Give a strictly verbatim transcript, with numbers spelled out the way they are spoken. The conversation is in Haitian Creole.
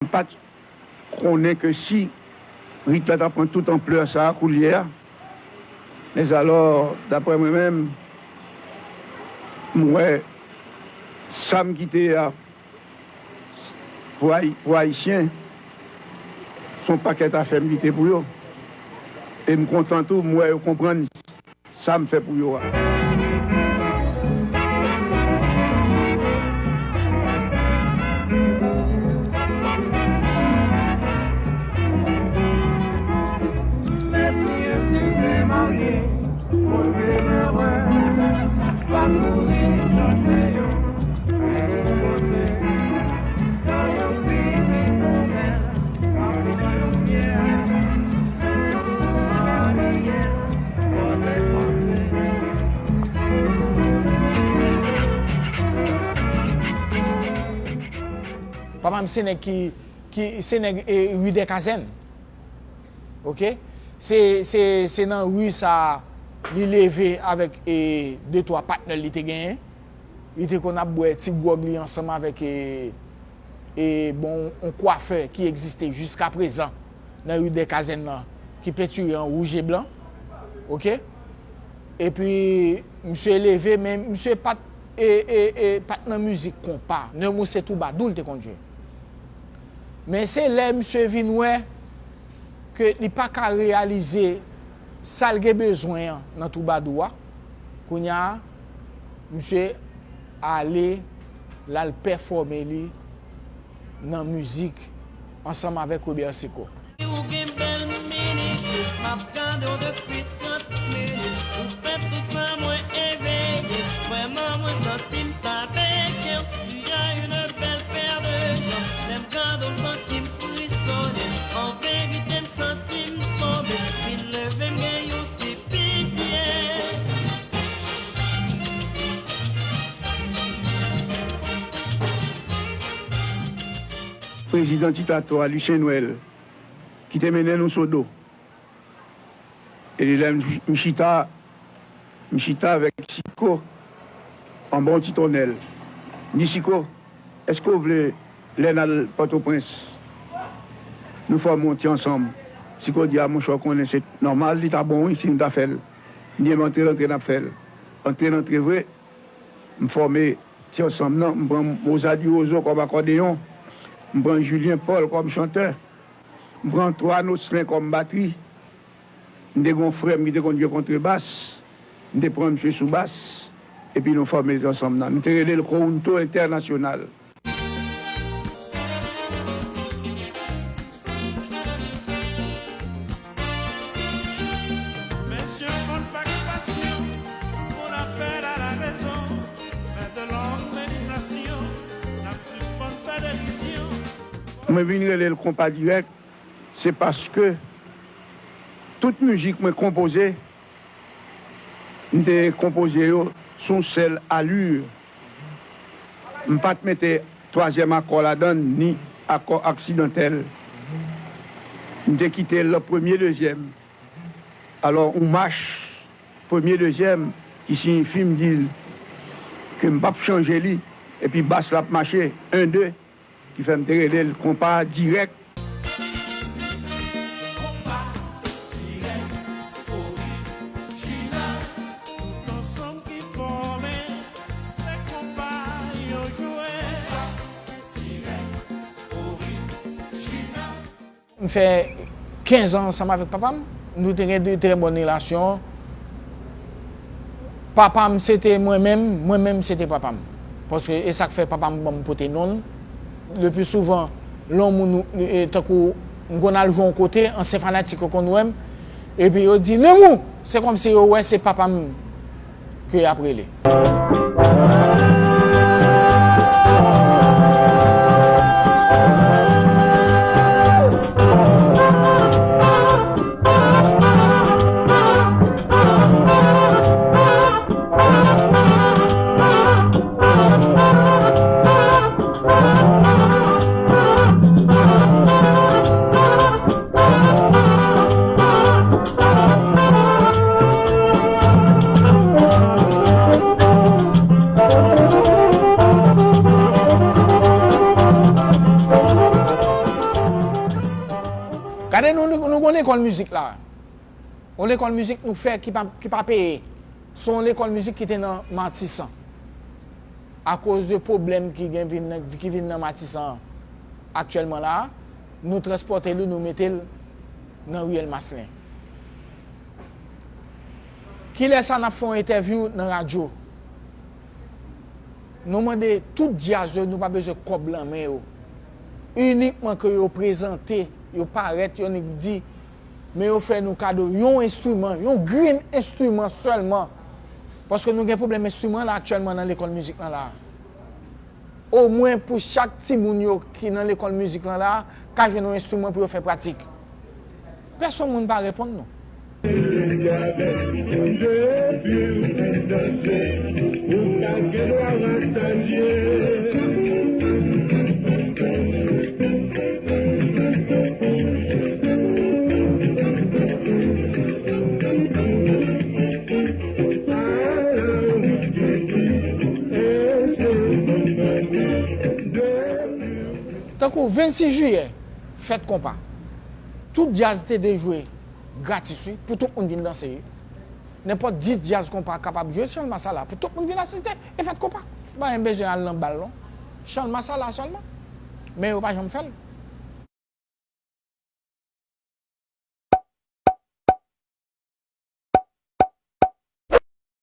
m pa t konnen ke si rit la ta pran tout anplè sa a koulye a, mèzalò, daprè mwen menm, m wè sa m kite a pou Ayi-, pou Ayisyen, se yon pakèt afè m kite pou yo. E m kontan tou, m wè yo konprann sa m fè pou yo a. Papa m se nèg ki, ki, se nèg, e, Rue des Cazennes. Oke? Se, se, se nan ri sa a li leve avèk, e, de twa patnè l li te genyen. Li te konn ap bwè ti gwòg li ansanm avèk, e, e, bon, yon kwafè ki egziste jiskaprezan nan Rue des Cazennes lan, ki pentire an wouj e blan. Oke? Epi, misye leve, men misye pa t, e, e, e, pa t nan mizik konpa. Nemours se twoubadou l te konn jwe. Men se lè misye vin wè ke li pa ka reyalize sa l gen bezwen an nan twoubadou a, kounye a, misye ale, l al pèfòme li nan mizik ansanm avèk Robert Seco. Ou gen bèl minis, m ap gade w depi trant minit. Ou fè tout san mwen eveye. Vrèman, mwen santi m ta peke w. Tu as une belle paire de jambes. Lè m gade w, m santi m frisone. An verite, m santi m tonbe. Vin leve m, gen yon ti pitye. Prezidan diktatè a, Lucien Noël, ki te mennen nou Sodo. E lè m, m chita, m chita avèk Siko anba yon ti tonnèl. M di, "Siko, èske w vle lè n al Pòtoprens, nou fòme yon ti ansanm?" Siko di, "A, monchè, w konnen se nòmal, li ta bon, wi, si nou ta fè l." M di, "Ebyen, antre, antre, n ap fè l." Antre, antre vre, m fòme ti ansanm nan, m pran Moza Diwozo kòm akòdeyon, m pran Julien Paul kòm chantè, m pran Antoine Osselin kòm batri, m te gen yon frè m ki te konn jwe kontrebas, m te pran misye sou bas, epi nou fòme ti ansanm nan. Nou te rele l Conjunto Internacional. Mesye, konn pa k pasyon, pou lapè a la rezon, fè de long meditasyon, n ap sispann fè delizyon. Mwen vin rele l konpa dirèk, se paske tout mizik mwen konpoze, m te konpoze yo sou yon sèl ali. M pa t mete twazyèm akò ladan l, ni akò aksidantèl. M te kite l premye, dezyèm. Alò, yon mach, premye, dezyèm, ki siyifi m di l ke m p ap chanje li, epi bas la ap mache, en, de, ki fè m te rele l konpa dirèk. Konpa dirèk, orijinal, tout ansanm ki fòme, se konpa yo jwe. Konpa dirèk, orijinal. M fè kenz an ansanm avèk papa m. Nou te gen de trè bòn relasyon. Papa m se te mwen menm, mwen menm se te papa m. Paske e sa k fè papa m ban m pote non l. Le pli souvan, lè yon moun, e, tankou m konn al jwe yon kote, ansyen fanatik yo konn wè m. Epi yo di, "Nemou!" Se kòmsi yo wè se papa m ke y ap rele. Nou, nou, nou gen lekòl mizik la. Yon lekòl mizik nou fè ki pa, ki pa peye. Se yon lekòl mizik ki te nan Matisan. Akoz de pwoblèm ki gen vin nan, ki vin nan Matisan aktyèlman la, nou transpòte l, nou mete l nan riyèl Maslen. Kilè sa n ap fè yon entèvyou nan radyo? Nou mande tout djaz yo, nou pa bezwen kòb lan men yo. Inikman ke yo prezante, yo parèt, yo nik di, men yo fè nou kado yon enstriman, yon grenn enstriman sèlman. Paske nou gen pwoblèm enstriman la aktyèlman nan lekòl mizik lan la. Omwen pou chak timoun yo ki nan lekòl mizik lan la, ka jwenn yon enstriman pou yo fè pratik. Pèsonn moun pa reponn nou. Tankou vennsis jiyè, fèt konpa. Tout djaz te dwe jwe gratis, wi, pou tout moun vin danse, wi. Nenpòt dis djaz konpa kapab jwe, Chan Masala, pou tout moun vin asiste e fèt konpa. Pa gen bezwen al nan bal, non. Chan Masala sèlman. Men yo pa janm fè l.